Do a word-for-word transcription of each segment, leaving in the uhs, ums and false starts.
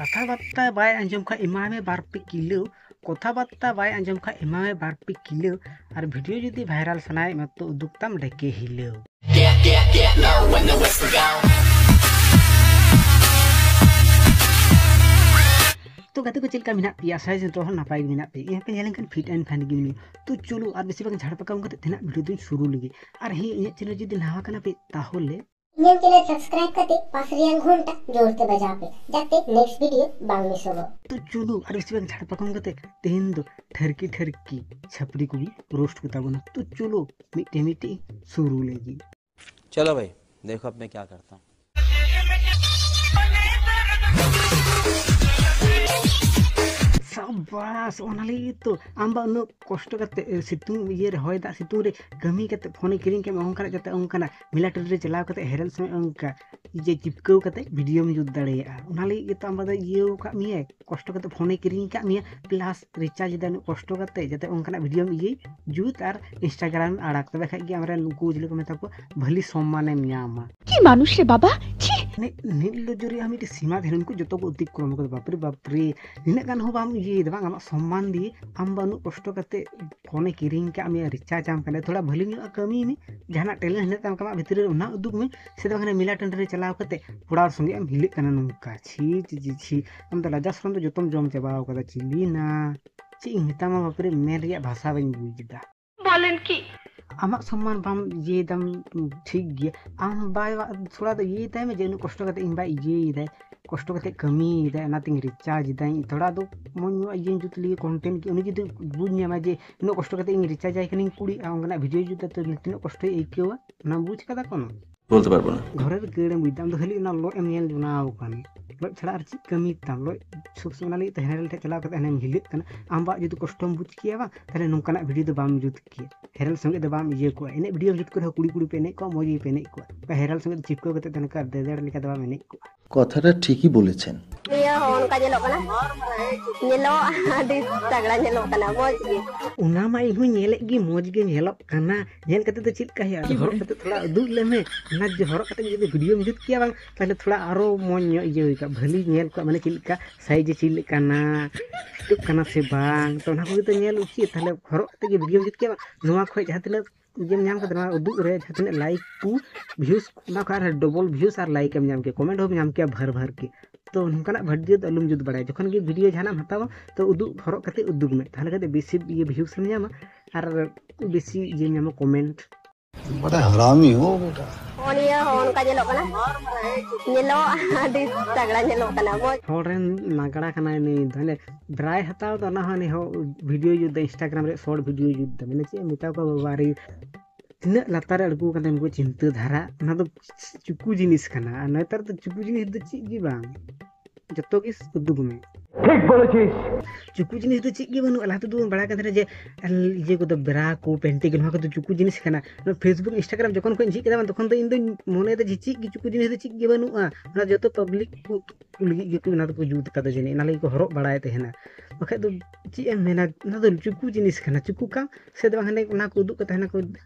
ᱠᱟᱛᱷᱟ ᱵᱟᱨᱛᱟ ᱵᱟᱭ ᱟᱸᱡᱚᱢ ᱠᱷᱟᱡ ᱮᱢᱟᱭ ᱢᱮ ᱵᱟᱨ ᱯᱮ ᱠᱤᱞᱟᱹ᱾ ᱠᱟᱛᱷᱟ ᱵᱟᱨᱛᱟ ᱵᱟᱭ ᱟᱸᱡᱚᱢ ᱠᱷᱟᱡ ᱮᱢᱟᱭ ᱢᱮ ᱵᱟᱨ ᱯᱮ ᱠᱤᱞᱟᱹ᱾ ᱟᱨ ᱵᱷᱤᱰᱤᱭᱳ ᱡᱩᱫᱤ ᱵᱷᱟᱭᱨᱟᱞ ᱥᱟᱱᱟᱭᱮᱫ ᱢᱮ ᱛᱚ ᱩᱫᱩᱜ ᱛᱟᱢ ᱰᱷᱮᱠᱮ ᱦᱤᱞᱟᱹᱣ᱾ ᱛᱚ ᱜᱟᱛᱮ ᱠᱚ, ᱪᱮᱫ ᱞᱮᱠᱟ ᱢᱮᱱᱟᱜ ᱯᱮᱭᱟ? ᱟᱥᱟᱭ ᱡᱚᱛᱚ ᱦᱚᱲ ᱱᱟᱯᱟᱭ ᱜᱮ ᱢᱮᱱᱟᱜ ᱯᱮᱭᱟ᱾ ᱤᱧ ᱦᱚᱸᱯᱮ ᱧᱮᱞ ᱞᱮᱱᱠᱷᱟᱱ fit and fine ᱜᱮ ᱢᱮᱱᱟᱜᱼᱟ᱾ ᱛᱚ ᱪᱚᱞᱚ ᱟᱨ ᱵᱮᱥᱤ ᱵᱟᱝ ᱡᱷᱟᱲᱯᱟᱠᱟᱣ ᱠᱟᱛᱮ ᱛᱮᱱᱟᱜ ᱵᱷᱤᱰᱤᱭᱳ ᱫᱚᱧ ᱥᱩᱨᱩ ᱞᱮᱜᱮ᱾ ᱟᱨ ᱦᱮᱸ, ᱤᱧᱟᱹᱜ ᱪᱮᱱᱮᱞ ᱡᱩᱫᱤ ᱱᱟᱣᱟ ᱠᱟᱱᱟ ᱯᱮ ᱛᱟᱦᱚᱞᱮ ᱤᱧᱟᱹᱜ ᱪᱮᱱᱮᱞ ᱥᱟᱵᱥᱠᱨᱟᱭᱤᱵ ᱠᱟᱛᱮ ᱯᱟᱥ ᱨᱮᱭᱟᱜ ᱜᱷᱚᱱᱴᱟ ᱡᱳᱨ ᱛᱮ ᱵᱟᱡᱟᱣ ᱯᱮ, ᱡᱟᱛᱮ ᱱᱮᱠᱥᱴ ᱵᱷᱤᱰᱤᱭᱳ ᱵᱟᱝ ᱢᱤᱥᱚᱜᱚᱜ᱾ ᱛᱚ ᱪᱚᱞᱚ ᱟᱨ ᱵᱮᱥᱤ ᱵᱟᱝ ᱡᱷᱟᱲᱯᱟᱠᱟᱣ ᱠᱟᱛᱮ ᱛᱮᱦᱮᱧ ᱫᱚ ᱴᱷᱟᱹᱨᱠᱤ ᱴᱷᱟᱹᱨᱠᱤ ᱪᱷᱟᱹᱯᱨᱤ ᱠᱚᱜᱮ ᱨᱳᱥᱴ ᱠᱚ ᱛᱟᱵᱚᱱᱟ᱾ ᱛᱚ ᱪᱚᱞᱚ ᱢᱤᱫᱴᱮᱱ ᱢᱤᱫᱴᱮᱱ ᱥᱩᱨᱩ ᱞᱮᱜᱮ᱾ चलो भाई, देखो अब मैं क्या करता हूँ। ᱥᱟᱵᱟᱥ, ᱚᱱᱟ ᱞᱟᱹᱜᱤᱫ ᱛᱚ ᱟᱢ ᱵᱟ ᱩᱱᱟᱹᱜ ᱠᱚᱥᱴᱚ ᱠᱟᱛᱮ, ᱮ, ᱥᱤᱛᱩᱝ ᱤᱭᱟᱹ ᱨᱮ, ᱦᱚᱭ ᱫᱟᱜ ᱥᱤᱛᱩᱝ ᱨᱮ ᱠᱟᱹᱢᱤ ᱠᱟᱛᱮ ᱯᱷᱳᱱᱮ ᱠᱤᱨᱤᱧ ᱠᱮᱫ ᱢᱮ, ᱚᱱᱠᱟᱱᱟᱜ ᱡᱟᱛᱮ ᱚᱱᱠᱟᱱᱟᱜ ᱢᱮᱞᱟ ᱴᱟᱺᱰᱤ ᱨᱮ ᱪᱟᱞᱟᱣ ᱠᱟᱛᱮ ᱦᱮᱨᱮᱞ ᱥᱚᱢᱚᱭ ᱚᱱᱠᱟ ᱤᱭᱟᱹ ᱪᱤᱯᱠᱟᱹᱣ ᱠᱟᱛᱮ ᱵᱷᱤᱰᱤᱭᱳᱢ ᱡᱩᱛ ᱫᱟᱲᱮᱭᱟᱜᱼᱟ᱾ ᱚᱱᱟ ᱞᱟᱹᱜᱤᱫ ᱜᱮᱛᱚ ᱟᱢ ᱵᱟ ᱫᱚ ᱤᱭᱟᱹ ᱟᱠᱟᱫ ᱢᱮᱭᱟᱭ, ᱠᱚᱥᱴᱚ ᱠᱟᱛᱮ ᱯᱷᱳᱱᱮ ᱠᱤᱨᱤᱧ ᱟᱠᱟᱫ ᱢᱮᱭᱟ, ᱯᱞᱟᱥ ᱨᱤᱪᱟᱨᱡᱽ ᱮᱫᱟ ᱩᱱᱟᱹᱜ ᱠᱚᱥᱴᱚ ᱠᱟᱛᱮ, ᱡᱟᱛᱮ ᱚᱱᱠᱟᱱᱟᱜ ᱵᱷᱤᱰᱤᱭᱳᱢ ᱤᱭᱟᱹᱭ ᱡᱩᱛ ᱟᱨ ᱤᱱᱥᱴᱟᱜᱨᱟᱢ ᱮᱢ ᱟᱲᱟᱜ᱾ ᱛᱚᱵᱮ ᱠᱷᱟᱡ ᱜᱮ ᱟᱢᱨᱮᱱ ᱩᱱᱠᱩ ᱪᱤᱞᱤ ᱠᱚ ᱢᱮᱛᱟ ᱠᱚᱣᱟ, ᱵᱷᱟᱹᱞᱤ ᱥᱚᱢᱢᱟᱱᱮᱢ ᱧᱟᱢᱟ᱾ কি মানুষ রে বাবা, ছি। ᱱᱤ-, ᱱᱤᱨᱞᱚᱡᱽᱡᱚ ᱨᱮᱭᱟᱜ ᱢᱤᱫᱴᱤᱡ ᱥᱤᱢᱟ ᱛᱟᱦᱮᱱᱟ, ᱩᱱᱠᱩ ᱡᱚᱛᱚ ᱠᱚ ᱚᱛᱤᱠᱨᱚᱢ ᱠᱟᱫᱟ᱾ ᱵᱟᱯᱨᱮ ᱵᱟᱯᱨᱮ, ᱱᱤᱱᱟᱹᱜ ᱜᱟᱱ ᱦᱚᱸ ᱵᱟᱢ ᱤᱭᱟᱹᱭᱮᱫᱟ ᱵᱟᱝ, ᱟᱢᱟᱜ ᱥᱚᱢᱢᱟᱱ ᱫᱤᱭᱮ ᱟᱢ ᱵᱟ ᱩᱱᱟᱹᱜ ᱠᱚᱥᱴᱚ ᱠᱟᱛᱮ ᱯᱷᱳᱱᱮ ᱠᱤᱨᱤᱧ ᱠᱟᱜ ᱢᱮᱭᱟ, ᱨᱤᱪᱟᱨᱡᱽ ᱟᱢ ᱠᱟᱱᱟ, ᱛᱷᱚᱲᱟ ᱵᱷᱟᱹᱞᱤ ᱧᱚᱜ ᱠᱟᱹᱢᱤ ᱢᱮ, ᱡᱟᱦᱟᱱᱟᱜ ᱴᱮᱞᱮᱱᱴ ᱦᱮᱱᱟᱜ ᱛᱟᱢ ᱠᱷᱟᱱ ᱟᱢᱟᱜ ᱵᱷᱤᱛᱨᱤ ᱨᱮ ᱚᱱᱟ ᱩᱫᱩᱜ ᱢᱮ᱾ ᱥᱮ ᱫᱚ ᱢᱮᱞᱟ ᱴᱟᱺᱰᱤ ᱨᱮ ᱪᱟᱞᱟᱣ ᱠᱟᱛᱮ ᱠᱚᱲᱟ ᱦᱚᱲ ᱥᱚᱸᱜᱮ ᱮᱢ ᱦᱤᱞᱟᱹᱜ ᱠᱟᱱᱟ ᱱᱚᱝᱠᱟ, ᱪᱷᱤ ᱪᱷᱤ ᱪᱷᱤ ᱪᱷᱤ, ᱟᱢ ᱫᱚ ᱞᱟᱡᱟ ᱥᱚᱨᱚᱢ ᱫᱚ ᱡᱚᱛᱚᱢ ᱡᱚᱢ ᱪᱟᱵᱟᱣ ᱠᱟᱫᱟ᱾ ᱪᱤᱞᱤᱱᱟ, ᱪᱮᱫ ᱤᱧ ᱢᱮᱛᱟᱢᱟ ᱵᱟᱯᱨᱮ, ᱢᱮᱱ ᱨᱮᱭᱟᱜ ᱵᱷᱟᱥᱟ ᱵᱟᱹᱧ ᱵᱩᱡᱽ ᱮᱫᱟ᱾ ᱵᱚᱞᱮᱱ ᱠᱤ? ᱟᱢᱟᱜ ᱥᱚᱢᱢᱟᱱ ᱵᱟᱢ ᱤᱭᱟᱹᱭᱮᱫᱟᱢ, ᱴᱷᱤᱠ ᱜᱮᱭᱟ, ᱟᱢ ᱵᱟᱭ ᱛᱷᱚᱲᱟ ᱫᱚ ᱤᱭᱟᱹᱭ ᱛᱟᱭ ᱢᱮ ᱡᱮ ᱩᱱᱟᱹᱜ ᱠᱚᱥᱴᱚ ᱠᱟᱛᱮ ᱤᱧ ᱵᱟᱭ ᱤᱭᱟᱹᱭᱮᱫᱟᱭ, ᱠᱚᱥᱴᱚ ᱠᱟᱛᱮ ᱠᱟᱹᱢᱤᱭᱮᱫᱟᱭ, ᱚᱱᱟᱛᱤᱧ ᱨᱤᱪᱟᱨᱡᱽ ᱮᱫᱟᱹᱧ, ᱛᱷᱚᱲᱟ ᱫᱚ ᱢᱚᱡᱽ ᱧᱚᱜ ᱤᱭᱟᱹᱧ ᱡᱩᱛ ᱞᱟᱹᱜᱤᱫ ᱠᱚᱱᱴᱮᱱᱴ ᱠᱤ, ᱩᱱᱤ ᱡᱩᱫᱤ ᱵᱩᱡᱽ ᱧᱟᱢᱟᱭ ᱡᱮ ᱩᱱᱟᱹᱜ ᱠᱚᱥᱴᱚ ᱠᱟᱛᱮ ᱤᱧ ᱨᱤᱪᱟᱨᱡᱽ ᱟᱭ ᱠᱟᱹᱱᱟᱹᱧ ᱠᱩᱲᱤ, ᱟᱨ ᱚᱱᱠᱟᱱᱟᱜ ᱵᱷᱤᱰᱤᱭᱳ ᱡᱩᱛ ᱛᱮ ᱛᱤᱱᱟᱹᱜ ᱠᱚᱥᱴᱚᱭ ᱟᱹᱭᱠᱟᱹᱣᱟ, ᱚᱱᱟ ᱵᱩᱡᱽ ᱠᱟᱫᱟ ᱠᱚᱱᱚ? ᱵᱚᱞᱛᱮ ᱯᱟᱨᱵᱚ ᱱᱟ᱾ ᱜᱷᱚᱨᱮᱨ ᱠᱟᱹᱲᱮᱢ ᱵᱩᱡᱽ ᱫᱟ, ᱟᱢ ᱫᱚ ᱠᱷᱟᱹᱞᱤ ᱚᱱᱟ ᱞᱚᱡ ᱮᱢ ᱧᱮᱞ ᱡᱚᱱᱟᱣ ᱠᱟᱱᱟ, ᱞᱚᱡ ᱪᱷᱟᱲᱟ ᱟᱨ ᱪᱮᱫ ᱠᱟᱹᱢᱤ ᱛᱟᱢ? ᱞᱚᱡ ᱥᱩᱠ ᱥᱩᱠ ᱚᱱᱟ ᱞᱟᱹᱜᱤᱫ ᱛᱮ ᱦᱮᱨᱮᱞ ᱴᱷᱮᱡ ᱪᱟᱞᱟᱣ ᱠᱟᱛᱮ ᱦᱟᱱᱮᱢ ᱦᱤᱞᱟᱹᱜ ᱠᱟᱱᱟ᱾ ᱟᱢ ᱵᱟᱜ ᱡᱩᱫᱤ ᱠᱚᱥᱴᱚᱢ ᱵᱩᱡᱽ ᱠᱮᱭᱟ ᱵᱟᱝ, ᱛᱟᱦᱞᱮ ᱱᱚᱝᱠᱟᱱᱟᱜ ᱵᱷᱤᱰᱤᱭᱳ ᱫᱚ ᱵᱟᱢ ᱡᱩᱛ ᱠᱮᱭᱟ᱾ ᱦᱮᱨᱮᱞ ᱥᱚᱸᱜᱮ ᱫᱚ ᱵᱟᱢ ᱤᱭᱟᱹ ᱠᱚᱣᱟ᱾ ᱮᱱᱮᱡ ᱵᱷᱤᱰᱤᱭᱳᱢ ᱡᱩᱛ ᱠᱚ ᱨᱮᱦᱚᱸ ᱠᱩᱲᱤ ᱠᱩᱲᱤ ᱯᱮ ᱮᱱᱮᱡ ᱠᱚᱣᱟ, ᱢᱚᱡᱽ ᱜᱮ ᱯᱮ ᱮᱱᱮᱡ ᱠᱚᱣᱟ᱾ ᱚᱠᱟ ᱦᱮᱨᱮᱞ ᱥᱚᱸᱜᱮ ᱫᱚ ᱪᱤᱯᱠᱟᱹᱣ ᱠᱟᱛᱮ ᱫᱚ ᱱᱚᱝᱠᱟ ᱫᱮᱫᱮᱲ ᱞᱮᱠᱟ ᱫᱚ ᱵᱟᱢ ᱮᱱᱮᱡ ᱠᱚᱣᱟ᱾ কথাটা ঠিকই বলেছেন। ᱱᱤᱭᱟᱹ ᱦᱚᱸ ᱚᱱᱠᱟ ᱧᱮᱞᱚᱜ ᱠᱟᱱᱟ, ᱧᱮᱞᱚᱜ ᱟᱹᱰᱤ ᱛᱟᱜᱲᱟ ᱧᱮᱞᱚᱜ ᱠᱟᱱᱟ, ᱢᱚᱡᱽ ᱜᱮ᱾ ᱚᱱᱟ ᱢᱟ ᱤᱧ ᱦᱚᱸᱧ ᱧᱮᱞᱮᱫ ᱜᱮ, ᱢᱚᱡᱽ ᱜᱮ ᱧᱮᱞᱚᱜ ᱠᱟᱱᱟ᱾ ᱧᱮᱞ ᱠᱟᱛᱮ ᱫᱚ ᱪᱮᱫ ᱞᱮᱠᱟ ᱦᱩᱭᱩᱜᱼᱟ? ᱟᱫᱚ ᱦᱚᱨᱚᱜ ᱠᱟᱛᱮ ᱛᱷᱚᱲᱟ ᱩᱫᱩᱜ ᱞᱮᱢᱮ᱾ ᱚᱱᱟ ᱡᱩᱫᱤ ᱦᱚᱨᱚᱜ ᱠᱟᱛᱮ ᱡᱩᱫᱤ ᱵᱷᱤᱰᱤᱭᱳᱢ ᱡᱩᱛ ᱠᱮᱭᱟ ᱵᱟᱝ, ᱛᱟᱦᱚᱞᱮ ᱛᱷᱚᱲᱟ ᱟᱨᱚ ᱢᱚᱡᱽ ᱧᱚᱜ ᱤᱭᱟᱹ ᱦᱩᱭ ᱠᱚᱜᱼᱟ, ᱵᱷᱟᱹᱞᱤ ᱧᱮᱞ ᱠᱚᱜᱼᱟ, ᱢᱟᱱᱮ ᱪᱮᱫ ᱞᱮᱠᱟ ᱥᱟᱭᱤᱡᱽ ᱪᱮᱫ ᱞᱮᱠᱟᱱᱟ, ᱯᱷᱤᱴᱚᱜ ᱠᱟᱱᱟ ᱥᱮ ᱵᱟᱝ, ᱛᱚ ᱚᱱᱟ ᱠᱚᱜᱮ ᱛᱚ ᱧᱮᱞ ᱩᱪᱤᱛ᱾ ᱛᱟᱦᱚᱞᱮ ᱦᱚᱨᱚᱜ ᱠᱟᱛᱮ ᱜᱮ ᱵᱷᱤᱰᱤᱭᱳᱢ ᱡᱩᱛ ᱠᱮᱭᱟ ᱵᱟᱝ, ᱱᱚᱣᱟ ᱠᱷᱚᱡ ᱡᱟᱦᱟᱸ ᱛᱤᱱᱟᱹᱜ ᱤᱭᱟᱹᱢ ᱧᱟᱢ ᱠᱟᱫᱟ, ᱱᱚᱣᱟ ᱩᱫᱩᱜ ᱨᱮ ᱡᱟᱦᱟᱸ ᱛᱤᱱᱟᱹᱜ ᱞᱟᱭᱤᱠ ᱠᱚ, ᱵᱷᱤᱭᱩᱥ, ᱚᱱᱟ ᱠᱷᱚᱱ ᱟᱨᱦᱚᱸ ᱰᱚᱵᱚᱞ ᱵᱷᱤᱭᱩᱥ ᱟᱨ ᱞᱟᱭᱤᱠ ᱮᱢ ᱧᱟᱢ ᱠᱮᱭᱟ, ᱠᱚᱢᱮᱱᱴ ᱦᱚᱸᱢ ᱧᱟᱢ ᱠᱮᱭᱟ ᱵᱷᱟᱨ ᱵᱷᱟᱨ ᱜᱮ᱾ ᱛᱚ ᱱᱚᱝᱠᱟᱱᱟᱜ ᱵᱷᱤᱰᱤᱭᱳ ᱫᱚ ᱟᱞᱚᱢ ᱡᱩᱛ ᱵᱟᱲᱟᱭᱟ᱾ ᱡᱚᱠᱷᱚᱱ ᱜᱮ ᱵᱷᱤᱰᱤᱭᱳ ᱡᱟᱦᱟᱱᱟᱜ ᱮᱢ ᱦᱟᱛᱟᱣᱟ, ᱛᱚ ᱩᱫᱩᱜ ᱦᱚᱨᱚᱜ ᱠᱟᱛᱮ ᱩᱫᱩᱜᱽ ᱢᱮ, ᱛᱟᱦᱚᱞᱮ ᱠᱷᱟᱱ ᱫᱚ ᱵᱮᱥᱤ ᱤᱭᱟᱹ ᱵᱷᱤᱭᱩᱥ ᱮᱢ ᱧᱟᱢᱟ ᱟᱨ ᱵᱮᱥᱤ ᱤᱭᱟᱹ ᱧᱟᱢᱟ ᱠᱚᱢᱮᱱᱴ᱾ बड़ा हरामी हो बेटा। ᱱᱤᱭᱟᱹ ᱦᱚᱸ ᱚᱱᱠᱟ ᱧᱮᱞᱚᱜ ᱠᱟᱱᱟ, ᱧᱮᱞᱚᱜ ᱟᱹᱰᱤ ᱛᱟᱜᱲᱟ ᱧᱮᱞᱚᱜ ᱠᱟᱱᱟ, ᱢᱚᱡᱽ᱾ ᱦᱚᱲ ᱨᱮᱱ ᱱᱟᱜᱽᱲᱟ ᱠᱟᱱᱟᱭ ᱱᱩᱭ ᱫᱚ, ᱦᱟᱱᱮ ᱵᱨᱟᱭ ᱦᱟᱛᱟᱣ ᱫᱚ, ᱚᱱᱟ ᱦᱚᱸ ᱦᱟᱱᱮ ᱦᱚ-, ᱵᱷᱤᱰᱤᱭᱳ ᱡᱩᱛ ᱫᱟ, ᱤᱱᱥᱴᱟᱜᱨᱟᱢ ᱨᱮ ᱥᱚᱨᱴ ᱵᱷᱤᱰᱤᱭᱳ ᱡᱩᱛ ᱫᱟ, ᱢᱟᱱᱮ ᱪᱮᱫ ᱮᱢ ᱢᱮᱛᱟ ᱠᱚᱣᱟ ᱵᱟᱵᱟ ᱨᱮ, ᱛᱤᱱᱟᱹᱜ ᱞᱟᱛᱟᱨ ᱨᱮ ᱟᱬᱜᱚ ᱠᱟᱱ ᱛᱟᱭᱟ ᱩᱱᱠᱩ ᱪᱤᱱᱛᱟᱹ ᱫᱷᱟᱨᱟ, ᱚᱱᱟ ᱫᱚ ᱪᱩᱠᱩ ᱡᱤᱱᱤᱥ ᱠᱟᱱᱟ᱾ ᱟᱨ ᱱᱮᱛᱟᱨ ᱫᱚ ᱪᱩᱠᱩ ᱡᱤᱱᱤᱥ ᱫᱚ ᱪᱮᱫ ᱜᱮ ᱵᱟᱝ, ᱡᱚᱛᱚ ᱜᱮ ᱩᱫᱩᱜᱽ ᱢᱮ᱾ ᱴᱷᱤᱠ ᱵᱚᱞᱮᱪᱤᱥ᱾ ᱪᱩᱠᱩ ᱡᱤᱱᱤᱥ ᱫᱚ ᱪᱮᱫ ᱜᱮ ᱵᱟᱹᱱᱩᱜᱼᱟ᱾ ᱞᱟᱦᱟ ᱛᱮᱫᱚ ᱵᱚᱱ ᱵᱟᱲᱟᱭ ᱠᱟᱱ ᱛᱟᱦᱮᱱᱟ ᱡᱮ ᱤᱭᱟᱹ ᱠᱚᱫᱚ ᱵᱨᱟ ᱠᱚ, ᱯᱮᱱᱴᱤ ᱠᱚ, ᱱᱚᱣᱟ ᱠᱚᱫᱚ ᱪᱩᱠᱩ ᱡᱤᱱᱤᱥ ᱠᱟᱱᱟ᱾ ᱱᱚᱣᱟ Facebook, Instagram ᱡᱚᱠᱷᱚᱱ ᱠᱷᱚᱱ ᱡᱷᱤᱡ ᱠᱮᱫᱟ ᱵᱟᱝ, ᱛᱚᱠᱷᱚᱱ ᱫᱚ ᱤᱧ ᱫᱚᱧ ᱢᱚᱱᱮᱭᱮᱫᱟ ᱡᱮ ᱪᱮᱫ ᱜᱮ ᱪᱩᱠᱩ ᱡᱤᱱᱤᱥ ᱫᱚ ᱪᱮᱫ ᱜᱮ ᱵᱟᱹᱱᱩᱜᱼᱟ᱾ ᱚᱱᱟ ᱡᱚᱛᱚ ᱯᱟᱵᱽᱞᱤᱠ ᱠᱚ ᱞᱟᱹᱜᱤᱫ ᱜᱮᱠᱚ ᱚᱱᱟ ᱫᱚᱠᱚ ᱡᱩᱛ ᱠᱟᱫᱟ ᱡᱟᱹᱱᱤᱡ, ᱚᱱᱟ ᱞᱟᱹᱜᱤᱫ ᱠᱚ ᱦᱚᱨᱚᱜ ᱵᱟᱲᱟᱭ ᱛᱟᱦᱮᱱᱟ᱾ ᱵᱟᱠᱷᱟᱡ ᱫᱚ ᱪᱮᱫ ᱮᱢ ᱢᱮᱱᱟ, ᱚᱱᱟ ᱫᱚ ᱪᱩᱠᱩ ᱡᱤᱱᱤᱥ ᱠᱟᱱᱟ, ᱪᱩᱠᱩ ᱠᱟᱱ ᱥᱮ ᱫᱚ ᱵᱟᱝ, ᱦᱟᱱᱮ ᱚᱱᱟ ᱠᱚ ᱩᱫᱩᱜ ᱠᱟᱛᱮ ᱦᱟᱱᱟ ᱠᱚ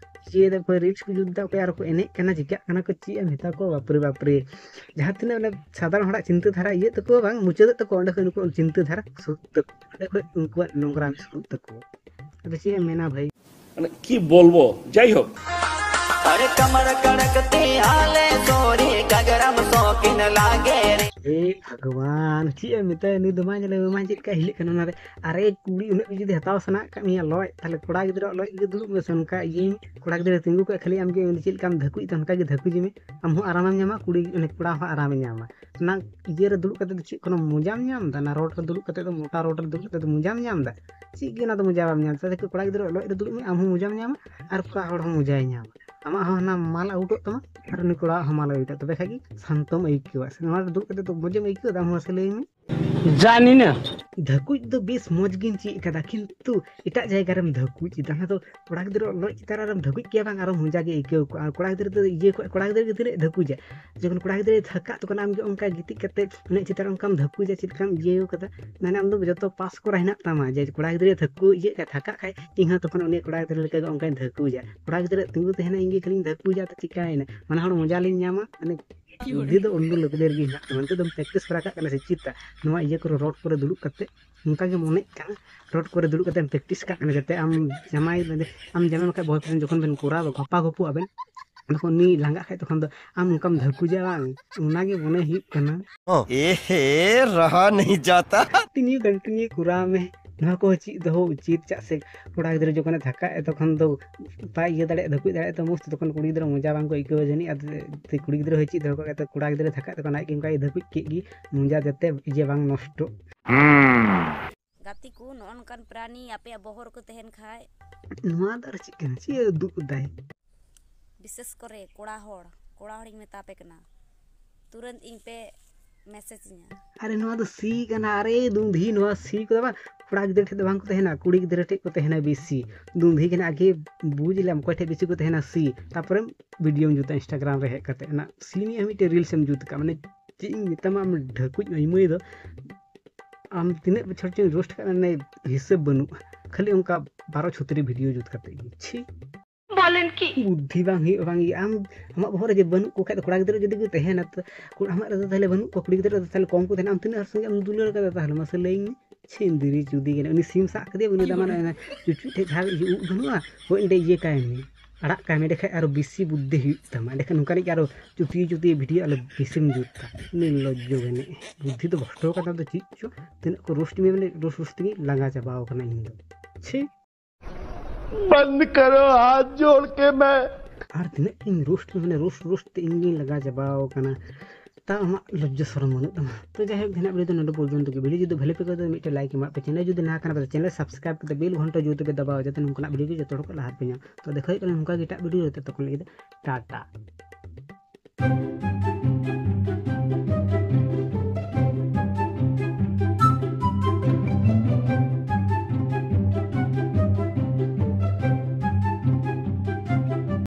ᱪᱤᱠᱟᱹᱭᱮᱫᱟ, ᱚᱠᱚᱭ ᱨᱤᱞᱥ ᱠᱚ ᱡᱩᱛ ᱮᱫᱟ, ᱚᱠᱚᱭ ᱟᱨᱚ ᱠᱚ ᱮᱱᱮᱡ ᱠᱟᱱᱟ, ᱪᱤᱠᱟᱹᱜ ᱠᱟᱱᱟ ᱠᱚ, ᱪᱮᱫ ᱮᱢ ᱢᱮᱛᱟ ᱠᱚᱣᱟ, ᱵᱟᱯᱨᱮ ᱵᱟᱯᱨᱮ᱾ ᱡᱟᱦᱟᱸ ᱛᱤᱱᱟᱹᱜ ᱚᱱᱮ ᱥᱟᱫᱷᱟᱨᱚᱱ ᱦᱚᱲᱟᱜ ᱪᱤᱱᱛᱟᱹ ᱫᱷᱟᱨᱟ ᱤᱭᱟᱹᱜ ᱛᱟᱠᱚᱣᱟ ᱵᱟᱝ, ᱢᱩᱪᱟᱹᱫᱚᱜ ᱛᱟᱠᱚᱣᱟ, ᱚᱸᱰᱮ ᱠᱷᱚᱱ ᱩᱱᱠᱩᱣᱟᱜ ᱪᱤᱱᱛᱟᱹ ᱫᱷᱟᱨᱟ ᱥᱩᱨᱩᱜ ᱛᱟᱠᱚᱣᱟ, ᱚᱸᱰᱮ ᱠᱷᱚᱱ ᱩᱱᱠᱩᱣᱟᱜ ᱱᱚᱝᱨᱟᱢ ᱥᱩᱨᱩᱜ ᱛᱟᱠᱚᱣᱟ᱾ ᱟᱫᱚ ᱪᱮᱫ ᱮᱢ ᱢᱮᱱᱟ ᱵᱷᱟᱹᱭ? ᱢᱟᱱᱮ ᱠᱤ ᱵᱚᱞᱵᱚ, ᱡᱟᱭ ᱦᱳᱠ᱾ अरे कमर कड़कती हाले सोरी गगरम शौकीन लागे रे। ᱮ ᱵᱷᱟᱜᱽᱣᱟᱱ, ᱪᱮᱫ ᱮᱢ ᱢᱮᱛᱟᱭᱟ, ᱱᱩᱭ ᱫᱚ ᱢᱟ ᱧᱮᱞᱮ ᱢᱮ, ᱢᱟ ᱪᱮᱫ ᱞᱮᱠᱟ ᱦᱤᱞᱟᱹᱜ ᱠᱟᱱᱟ ᱚᱱᱟᱨᱮ᱾ ᱟᱨᱮ ᱠᱩᱲᱤ ᱩᱱᱟᱹᱜ ᱜᱮ ᱡᱩᱫᱤ ᱦᱟᱛᱟᱣ ᱥᱟᱱᱟ ᱠᱟᱜ ᱢᱮᱭᱟ ᱞᱚᱡ, ᱛᱟᱦᱞᱮ ᱠᱚᱲᱟ ᱜᱤᱫᱽᱨᱟᱹ ᱞᱚᱡ ᱨᱮᱜᱮ ᱫᱩᱲᱩᱵ ᱢᱮᱥᱮ᱾ ᱚᱱᱠᱟ ᱤᱭᱟᱹᱧ, ᱠᱚᱲᱟ ᱜᱤᱫᱽᱨᱟᱹ ᱛᱤᱸᱜᱩ ᱠᱚᱜ ᱠᱷᱟᱹᱞᱤ ᱟᱢ ᱜᱮ ᱩᱱᱤ ᱪᱮᱫ ᱞᱮᱠᱟᱢ ᱫᱷᱟᱹᱠᱩᱡ ᱫᱟ, ᱚᱱᱠᱟ ᱜᱮ ᱫᱷᱟᱹᱠᱩᱡ ᱢᱮ᱾ ᱟᱢ ᱦᱚᱸ ᱟᱨᱟᱢᱮᱢ ᱧᱟᱢᱟ, ᱠᱩᱲᱤ, ᱩᱱᱤ ᱠᱚᱲᱟ ᱦᱚᱸ ᱟᱨᱟᱢᱮ ᱧᱟᱢᱟ᱾ ᱚᱱᱟ ᱤᱭᱟᱹ ᱨᱮ ᱫᱩᱲᱩᱵ ᱠᱟᱛᱮ ᱫᱚ ᱪᱮᱫ ᱠᱳᱱᱳ ᱢᱚᱡᱟᱢ ᱧᱟᱢ ᱮᱫᱟ? ᱚᱱᱟ ᱨᱳᱰ ᱨᱮ ᱫᱩᱲᱩᱵ ᱠᱟᱛᱮ ᱫᱚ, ᱢᱚᱴᱟ ᱨᱳᱰ ᱨᱮ ᱫᱩᱲᱩᱵ ᱠᱟᱛᱮ ᱫᱚ ᱢᱚᱡᱟᱢ ᱧᱟᱢ ᱮᱫᱟ? ᱪᱮᱫ ᱜᱮ ᱚᱱᱟ ᱫᱚ ᱢᱚᱡᱟ ᱵᱟᱢ ᱧᱟᱢ ᱮᱫᱟ᱾ ᱠᱚᱲᱟ ᱜᱤᱫᱽᱨᱟᱹ ᱞᱚᱡ ᱨᱮ ᱫᱩᱲᱩᱵ ᱢᱮ, ᱟᱢ ᱦᱚᱸ ᱢᱚᱡᱟᱢ ᱧᱟᱢᱟ ᱟᱨ ᱠᱚᱲᱟ ᱦᱚᱲ ᱦᱚᱸ ᱢᱚᱡᱟᱭ ᱧᱟᱢᱟ᱾ ᱟᱢᱟᱜ ᱦᱚᱸ ᱦᱟᱱᱟ ᱢᱟᱞ ᱟᱣᱩᱴᱚᱜ ᱛᱟᱢᱟ ᱟᱨ ᱩᱱᱤ ᱠᱚᱲᱟᱣᱟᱜ ᱦᱚᱸ ᱢᱟᱞ ᱟᱣᱩᱴᱚᱜ, ᱛᱚᱵᱮ ᱠᱷᱟᱡ ᱜᱮ ᱥᱟᱱᱛᱚᱢ ᱟᱹᱭᱠᱟᱹᱣᱟ᱾ ᱥᱮ ᱱᱚᱣᱟ ᱨᱮ ᱫᱩᱲᱩᱵ ᱠᱟᱛᱮ ᱫᱚ ᱢᱚᱡᱮᱢ ᱟᱹᱭᱠᱟᱹᱣ ᱮᱫᱟ? ᱟᱢ ᱦᱚᱸ ᱢᱟᱥᱮ ᱞᱟᱹᱭ ᱢᱮ᱾ ᱡᱟᱱᱤᱱᱟ᱾ ᱫᱷᱟᱹᱠᱩᱡ ᱫᱚ ᱵᱮᱥ ᱢᱚᱡᱽ ᱜᱤᱧ ᱪᱮᱫ ᱠᱟᱫᱟ, ᱠᱤᱱᱛᱩ ᱮᱴᱟᱜ ᱡᱟᱭᱜᱟ ᱨᱮᱢ ᱫᱷᱟᱹᱠᱩᱡ ᱮᱫᱟ᱾ ᱚᱱᱟ ᱫᱚ ᱠᱚᱲᱟ ᱜᱤᱫᱽᱨᱟᱹ ᱞᱚᱡ ᱪᱮᱛᱟᱱ ᱨᱮᱢ ᱫᱷᱟᱹᱠᱩᱡ ᱠᱮᱭᱟ ᱵᱟᱝ, ᱟᱨᱚ ᱢᱚᱡᱟ ᱜᱮ ᱟᱹᱭᱠᱟᱹᱣ ᱠᱚᱜᱼᱟ᱾ ᱟᱨ ᱠᱚᱲᱟ ᱜᱤᱫᱽᱨᱟᱹ ᱫᱚ ᱤᱭᱟᱹ ᱠᱚ, ᱠᱚᱲᱟ ᱜᱤᱫᱽᱨᱟᱹ ᱜᱮ ᱛᱤᱱᱟᱹᱜ ᱫᱷᱟᱹᱠᱩᱡᱟ᱾ ᱡᱚᱠᱷᱚᱱ ᱠᱚᱲᱟ ᱜᱤᱫᱽᱨᱟᱹᱭ ᱛᱷᱟᱠᱟᱜ, ᱛᱚᱠᱷᱚᱱ ᱟᱢ ᱜᱮ ᱚᱱᱠᱟ ᱜᱤᱛᱤᱡ ᱠᱟᱛᱮ ᱩᱱᱟᱹᱜ ᱪᱮᱛᱟᱱ ᱨᱮ ᱚᱱᱠᱟᱢ ᱫᱷᱟᱹᱠᱩᱡᱟ, ᱪᱮᱫ ᱞᱮᱠᱟᱢ ᱤᱭᱟᱹᱣ ᱠᱟᱫᱟ᱾ ᱢᱟᱱᱮ ᱟᱢ ᱫᱚ ᱡᱚᱛᱚ ᱯᱟᱥ ᱠᱚᱨᱟ ᱦᱮᱱᱟᱜ ᱛᱟᱢᱟ, ᱡᱮ ᱠᱚᱲᱟ ᱜᱤᱫᱽᱨᱟᱹ ᱛᱷᱟᱹᱠᱩ ᱤᱭᱟᱹᱜ ᱠᱷᱟᱡ, ᱛᱷᱟᱠᱟᱜ ᱠᱷᱟᱡ, ᱤᱧ ᱦᱚᱸ ᱛᱚᱠᱷᱚᱱ ᱩᱱᱤ ᱠᱚᱲᱟ ᱜᱤᱫᱽᱨᱟᱹ ᱞᱮᱠᱟ ᱜᱮ ᱚᱱᱠᱟᱧ ᱫᱷᱟᱹᱠᱩᱡᱟ᱾ ᱠᱚᱲᱟ ᱜᱤᱫᱽᱨᱟᱹ ᱛᱤᱸᱜᱩ ᱛᱟᱦᱮᱱᱟ, ᱤᱧ ᱜᱮ ᱠᱷᱟᱹᱞᱤᱧ ᱫᱷᱟᱹᱠᱩᱡᱟ, ᱛᱚ ᱪᱤᱠᱟᱭᱮᱱᱟ? ᱢᱟᱱᱮ ᱦᱚᱲ ᱢᱚᱡᱟ ᱞᱤᱧ ᱧᱟᱢᱟ, ᱢᱟᱱᱮ ᱵᱩᱫᱽᱫᱷᱤ ᱫᱚ ᱩᱱᱫᱩ ᱞᱟᱹᱵᱤᱫ ᱨᱮᱜᱮ ᱦᱮᱱᱟᱜ ᱛᱟᱢᱟ᱾ ᱱᱤᱛᱚᱜ ᱫᱚᱢ ᱯᱨᱮᱠᱴᱤᱥ ᱯᱟᱨᱟ ᱠᱟᱜ ᱠᱟᱱᱟ ᱥᱮ ᱪᱮᱫ? ᱱᱚᱣᱟ ᱤᱭᱟᱹ ᱠᱚᱨᱮ, ᱨᱚᱰ ᱠᱚᱨᱮ ᱫᱩᱲᱩᱵ ᱠᱟᱛᱮ ᱚᱱᱠᱟ ᱜᱮ ᱢᱚᱱᱮᱜ ᱠᱟᱱᱟ᱾ ᱨᱚᱰ ᱠᱚᱨᱮ ᱫᱩᱲᱩᱵ ᱠᱟᱛᱮ ᱯᱨᱮᱠᱴᱤᱥ ᱠᱟᱜ ᱠᱟᱱᱟ, ᱡᱟᱛᱮ ᱟᱢ ᱡᱟᱢᱟᱭ, ᱟᱢ ᱡᱟᱢᱟᱭ ᱵᱟᱠᱷᱟᱡ ᱵᱚᱭᱯᱷᱨᱮᱱᱰ ᱡᱚᱠᱷᱚᱱ ᱵᱮᱱ ᱠᱚᱨᱟᱣᱟ, ᱜᱷᱟᱯᱟ ᱜᱷᱩᱯᱩᱜ ᱟᱵᱮᱱ, ᱛᱚᱠᱷᱚᱱ ᱩᱱᱤ ᱞᱟᱸᱜᱟᱜ ᱠᱷᱟᱡ ᱛᱚᱠᱷᱚᱱ ᱫᱚ ᱟᱢ ᱚᱱᱠᱟᱢ ᱫᱷᱟᱹᱠᱩᱡᱟ ᱵᱟᱝ? ᱚᱱᱟᱜᱮ ᱢᱚᱱᱮ ᱦᱩᱭᱩᱜ ᱠᱟᱱᱟ᱾ ᱮ ᱦᱮ, ᱨᱟᱦᱟ ᱱᱟᱦᱤ ᱡᱟᱛᱟ᱾ ᱠᱚᱱᱴᱤᱱᱤᱭᱩ, ᱠᱚᱱᱴᱤᱱᱤᱭᱩ ᱠᱚᱨᱟᱣ ᱢᱮ᱾ ᱱᱚᱣᱟ ᱠᱚ ᱪᱮᱫ ᱫᱚᱦᱚ ᱩᱪᱤᱛ, ᱪᱮᱫᱟᱜ ᱥᱮ ᱠᱚᱲᱟ ᱜᱤᱫᱽᱨᱟᱹ ᱡᱚᱠᱷᱚᱱᱮ ᱛᱷᱟᱠᱟᱜ ᱟᱭ ᱛᱚᱠᱷᱚᱱ ᱫᱚ ᱵᱟᱭ ᱤᱭᱟᱹ ᱫᱟᱲᱮᱭᱟᱜᱼᱟ, ᱫᱷᱟᱹᱠᱩᱡ ᱫᱟᱲᱮᱭᱟᱜᱼᱟ, ᱛᱚ ᱢᱚᱡᱽ ᱛᱮ ᱛᱚᱠᱷᱚᱱ ᱠᱩᱲᱤ ᱜᱤᱫᱽᱨᱟᱹ ᱢᱚᱡᱟ ᱵᱟᱝ ᱠᱚ ᱟᱹᱭᱠᱟᱹᱣᱟ ᱡᱟᱹᱱᱤᱡ᱾ ᱟᱫᱚ ᱠᱩᱲᱤ ᱜᱤᱫᱽᱨᱟᱹ ᱦᱚᱸᱭ ᱪᱮᱫ ᱫᱚᱦᱚ ᱠᱟᱜ ᱜᱮ, ᱛᱚ ᱠᱚᱲᱟ ᱜᱤᱫᱽᱨᱟᱹ ᱛᱷᱟᱠᱟᱜ ᱛᱚᱠᱷᱚᱱ ᱟᱡ ᱜᱮ ᱚᱱᱠᱟᱭ ᱫᱷᱟᱹᱠᱩᱡ ᱠᱮᱫ ᱜᱮ ᱢᱚᱡᱟ, ᱡᱟᱛᱮ ᱤᱭᱟᱹ ᱵᱟᱝ ᱱᱚᱥᱴᱚᱜ᱾ ᱜᱟᱛᱮ ᱠᱚ, ᱱᱚᱜᱼᱚ ᱱᱚᱝᱠᱟᱱ ᱯᱨᱟᱱᱤ ᱟᱯᱮᱭᱟᱜ ᱵᱚᱦᱚᱜ ᱨᱮᱠᱚ ᱛᱟᱦᱮᱱ ᱠᱷᱟᱡ᱾ ᱱᱚᱣᱟ ᱫᱚ ᱟᱨ ᱪᱮᱫ ᱠᱟᱱᱟ? ᱪᱮᱫ ᱩᱫᱩᱜ ᱫᱟᱭ? ᱵᱤᱥᱮᱥ ᱠᱚᱨᱮ ᱠᱚᱲᱟ ᱦᱚᱲ, ᱠᱚᱲᱟ ᱦᱚᱲᱤᱧ ᱢᱮᱛᱟ ᱯᱮ ᱠᱟᱱᱟ, ᱛᱩᱨᱟᱹᱱᱛ ᱤᱧ ᱯᱮ ᱢᱮᱥᱮᱡᱽ ᱤᱧᱟ᱾ ᱟᱨᱮ, ᱱᱚᱣᱟ ᱫᱚ ᱥᱤ ᱠᱟᱱᱟ᱾ ᱟᱨᱮ ᱫᱩᱸᱫᱷᱤ, ᱱᱚᱣᱟ ᱥᱤ ᱠᱚᱫᱚ ᱵᱟᱝ, ᱠᱚᱲᱟ ᱜᱤᱫᱽᱨᱟᱹ ᱴᱷᱮᱱ ᱫᱚ ᱵᱟᱝ ᱠᱚ ᱛᱟᱦᱮᱱᱟ, ᱠᱩᱲᱤ ᱜᱤᱫᱽᱨᱟᱹ ᱴᱷᱮᱱ ᱠᱚ ᱛᱟᱦᱮᱱᱟ ᱵᱮᱥᱤ᱾ ᱫᱩᱸᱫᱷᱤ ᱠᱟᱱᱟ, ᱟᱜᱮ ᱵᱩᱡᱽ ᱞᱮᱢ ᱚᱠᱚᱭ ᱴᱷᱮᱱ ᱵᱮᱥᱤ ᱠᱚ ᱛᱟᱦᱮᱱᱟ ᱥᱤ, ᱛᱟᱨᱯᱚᱨᱮᱢ ᱵᱷᱤᱰᱤᱭᱳᱢ ᱡᱩᱛᱟ ᱤᱱᱥᱴᱟᱜᱨᱟᱢ ᱨᱮ ᱦᱮᱡ ᱠᱟᱛᱮ᱾ ᱚᱱᱟ ᱥᱤ ᱱᱤᱭᱮ ᱦᱚᱸ ᱢᱤᱫᱴᱮᱱ ᱨᱤᱞᱥ ᱮᱢ ᱡᱩᱛ ᱠᱟᱜᱼᱟ᱾ ᱢᱟᱱᱮ ᱪᱮᱫ ᱤᱧ ᱢᱮᱛᱟᱢᱟ, ᱟᱢ ᱰᱷᱟᱹᱠᱩᱡ ᱢᱟᱹᱭ ᱫᱚ, ᱟᱢ ᱛᱤᱱᱟᱹᱜ ᱵᱚᱪᱷᱚᱨ ᱪᱚᱧ ᱨᱳᱥᱴ ᱠᱟᱜ, ᱢᱟᱱᱮ ᱦᱤᱥᱟᱹᱵ ᱵᱟᱹᱱᱩᱜᱼᱟ᱾ ᱠᱷᱟᱹᱞᱤ ᱚᱱᱠᱟ ᱵᱟᱨᱚ ᱪᱷᱚᱛᱨᱤ ᱵᱷᱤᱰᱤᱭᱳ ᱡᱩᱛ ᱠᱟᱛᱮ ᱜᱮ᱾ ᱪᱷᱤ᱾ ᱵᱚᱞᱮᱱ ᱠᱤ? ᱵᱩᱫᱽᱫᱷᱤ ᱵᱟᱝ ᱦᱩᱭᱩᱜᱼᱟ, ᱵᱟᱝ ᱦᱩᱭᱩᱜᱼᱟ᱾ ᱟᱢ, ᱟᱢᱟᱜ ᱵᱚᱦᱚᱜ ᱨᱮ ᱡᱮ ᱵᱟᱹᱱᱩᱜ ᱠᱚ ᱠᱷᱟᱡ ᱫᱚ, ᱠᱚᱲᱟ ᱜᱤᱫᱽᱨᱟᱹ ᱡᱩᱫᱤ ᱠᱚ ᱛᱟᱦᱮᱱᱟ, ᱛᱚ ᱠᱩᱲ-, ᱟᱢᱟᱜ ᱨᱮᱫᱚ ᱛᱟᱦᱞᱮ ᱵᱟᱹᱱᱩᱜ ᱠᱚᱣᱟ, ᱠᱩᱲᱤ ᱜᱤᱫᱽᱨᱟᱹ ᱨᱮᱫᱚ ᱛᱟᱦᱞᱮ ᱠᱚᱢ ᱠᱚ ᱛᱟᱦᱮᱱᱟ, ᱟᱢ ᱛᱤᱱᱟᱹᱜ ᱦᱚᱲ ᱥᱚᱸᱜᱮ ᱮᱢ ᱫᱩᱞᱟᱹᱲ ᱠᱟᱫᱟ ᱛᱟᱦᱞᱮ? ᱢᱟᱥᱮ ᱞᱟᱹᱭᱟᱹᱧ ᱢᱮ᱾ ᱪᱷᱤ, ᱮᱱᱫᱨᱤ ᱪᱩᱫᱤ ᱠᱟᱱᱟ᱾ ᱩᱱᱤ ᱥᱤᱢ ᱥᱟᱵ ᱠᱟᱫᱮᱭᱟ, ᱩᱱᱤ ᱫᱚ ᱢᱟᱱᱮ ᱚᱱᱟ ᱪᱩᱪᱩᱡ ᱴᱷᱮᱡ ᱡᱟᱦᱟᱸ ᱤᱭᱟᱹ ᱩᱵ ᱵᱟᱹᱱᱩᱜᱼᱟ, ᱦᱳᱭ ᱚᱸᱰᱮ ᱤᱭᱟᱹ ᱠᱟᱭ ᱢᱮ, ᱟᱲᱟᱜ ᱠᱟᱭ ᱢᱮ, ᱮᱸᱰᱮᱠᱷᱟᱡ ᱟᱨᱚ ᱵᱮᱥᱤ ᱵᱩᱫᱽᱫᱷᱤ ᱦᱩᱭᱩᱜ ᱛᱟᱢᱟ᱾ ᱮᱸᱰᱮᱠᱷᱟᱱ ᱱᱚᱝᱠᱟᱱᱤᱡ ᱟᱨᱚ ᱪᱩᱛᱤᱭᱟᱹ ᱪᱩᱛᱤᱭᱟᱹ ᱵᱷᱤᱰᱤᱭᱳ ᱟᱞᱚ ᱵᱮᱥᱤᱢ ᱡᱩᱛᱟ᱾ ᱩᱱᱤ ᱞᱚᱡᱽᱡᱚ ᱜᱮ ᱢᱮᱱᱮᱫ, ᱵᱩᱫᱽᱫᱷᱤ ᱫᱚ ᱵᱷᱨᱚᱥᱴᱚ ᱠᱟᱱ ᱛᱟᱢ ᱫᱚ ᱪᱮᱫ ᱪᱚ, ᱛᱤᱱᱟᱹᱜ ᱠᱚ ᱨᱳᱥᱴ ᱢᱮᱭᱟ, ᱢᱟᱱᱮ ᱨᱳᱥᱴ ᱨᱳᱥᱴ ᱛᱮᱜᱮ ᱞᱟᱸᱜᱟ ᱪᱟᱵᱟᱣ ᱠᱟᱱᱟ ᱤᱧ ᱫᱚ᱾ ᱪᱷᱤ᱾ ᱵᱚᱱᱫ ᱠᱟᱨᱳ, ᱦᱟᱛ ᱡᱳᱲ ᱠᱮ ᱢᱮ᱾ ᱟᱨ ᱛᱤᱱᱟᱹᱜ ᱤᱧ ᱨᱳᱥᱴ, ᱢᱟᱱᱮ ᱨᱳᱥᱴ ᱨᱳᱥᱴ ᱛᱮ ᱤᱧ ᱜᱤᱧ ᱞᱟᱸᱜᱟ ᱪᱟᱵᱟᱣ ᱠᱟᱱᱟ᱾ ᱛᱟᱣ ᱟᱢᱟᱜ ᱞᱚᱡᱽᱡᱟ ᱥᱚᱨᱚᱢ ᱵᱟᱹᱱᱩᱜ ᱛᱟᱢᱟ᱾ ᱛᱚ ᱡᱟᱭᱦᱳᱠ, ᱛᱮᱦᱮᱧᱟᱜ ᱵᱷᱤᱰᱤᱭᱳ ᱫᱚ ᱱᱚᱰᱮ ᱯᱚᱨᱡᱚᱱᱛᱚ ᱜᱮ᱾ ᱵᱷᱤᱰᱤᱭᱳ ᱡᱩᱫᱤ ᱵᱷᱟᱞᱮ ᱯᱮ ᱟᱹᱭᱠᱟᱹᱣ ᱫᱟ, ᱢᱤᱫᱴᱮᱱ ᱞᱟᱭᱤᱠ ᱮᱢᱟᱜ ᱯᱮ, ᱪᱮᱱᱮᱞ ᱡᱩᱫᱤ ᱱᱟᱣᱟ ᱠᱟᱱᱟ ᱯᱮ, ᱪᱮᱱᱮᱞ ᱥᱟᱵᱥᱠᱨᱟᱭᱤᱵ ᱠᱟᱛᱮ ᱵᱮᱞ ᱜᱷᱚᱱᱴᱟ ᱡᱩᱛ ᱯᱮ ᱫᱟᱵᱟᱣᱟ, ᱡᱟᱛᱮ ᱱᱚᱝᱠᱟᱱᱟᱜ ᱵᱷᱤᱰᱤᱭᱳ ᱜᱮ ᱡᱚᱛᱚ ᱦᱚᱲ ᱠᱚ ᱞᱟᱦᱟ ᱯᱮ ᱧᱟᱢ᱾ ᱛᱚ ᱫᱮᱠᱷᱟ ᱦᱩᱭᱩᱜ ᱠᱟᱱᱟ ᱱᱚᱝᱠᱟ ᱜᱮ ᱮᱴᱟᱜ ᱵᱷᱤᱰᱤᱭᱳ ᱨᱮ, ᱛᱚᱛᱚᱠᱷᱚᱱ ᱞᱟᱹᱜᱤᱫ ᱴᱟᱴᱟ᱾